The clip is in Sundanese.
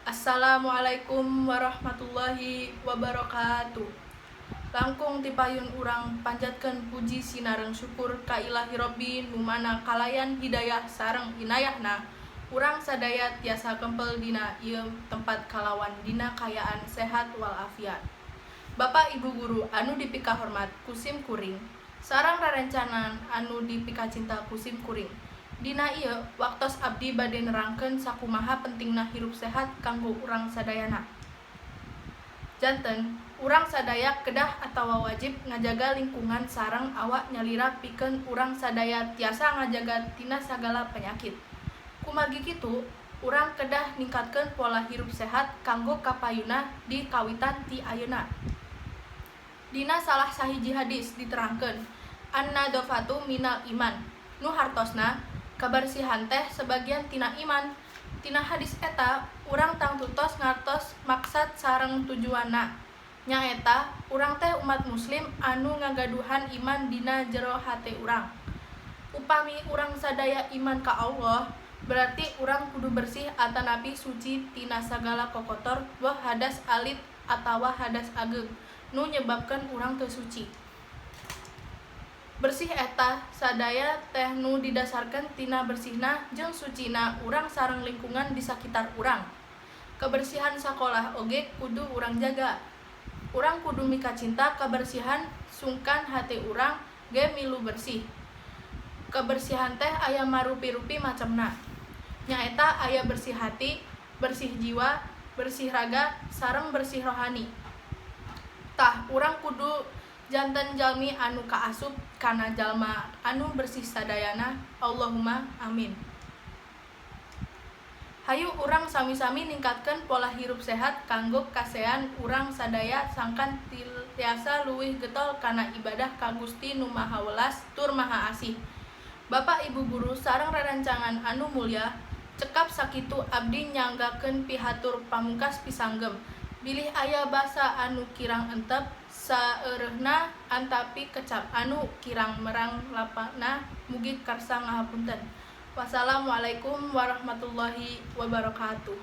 Assalamualaikum warahmatullahi wabarakatuh. Langkung tipayun urang panjatkeun puji sinareng syukur ka Ilahi Robbi nu mana kalayan hidayah sareng inayahna urang sadaya tiasa kempel dina ieu tempat kalawan dina kaayaan sehat walafiat. Bapak Ibu guru anu dipikahormat ku sim kuring sareng rerencangan anu dipikacinta ku sim kuring. Dina ieu waktos abdi bade nerangkeun sakumaha pentingna hirup sehat kanggo urang sadayana. Janten urang sadaya kedah atawa wajib ngajaga lingkungan sareng awak nyalira pikeun urang sadaya tiasa ngajaga tina sagala penyakit. Kumargi kitu, urang kedah ningkatkeun pola hirup sehat kanggo kapayunna dikawitan ti ayeuna. Dina salah sahiji hadis diterangkeun, "An-nadhafatu minal iman," nu hartosna kabersihan teh sebagian tina iman. Tina hadis eta urang tangtu tos ngartos maksad sareng tujuanna, nyaeta urang teh umat muslim anu ngagaduhan iman dina jero hate urang. Upami urang sadaya iman ka Allah, berarti urang kudu bersih atanapi suci tina sagala kokotor boh hadas alit atawa hadas ageung nu nyebabkeun urang teu suci. Bersih eta sadaya teh nu didasarkeun tina bersihna jeung sucina urang sareng lingkungan di sakitar urang. Kebersihan sakolah oge kudu urang jaga. Urang kudu mikacinta kabersihan sungkan hate urang ge milu bersih. Kebersihan teh aya marupi-rupi macemna. Nyaeta aya bersih hati, bersih jiwa, bersih raga, sareng bersih rohani. Tah, urang kudu janten jalmi anu kaasup kana jalma anu bersih sadayana. Allahumma amin. Hayu urang sami-sami ningkatkeun pola hirup sehat kanggo kasean urang sadaya sangkan tiasa leuwih getol kana ibadah ka Gusti Nu Maha Welas tur Maha Asih. Bapak Ibu guru sareng rerencangan anu mulya, cekap sakitu abdi nyanggakeun pihatur pamungkas pisanggem. Bilih aya basa anu kirang entep saeureuhna antapi kecap anu kirang merang lapana mugi karsa ngahapunten. Wassalamualaikum warahmatullahi wabarakatuh.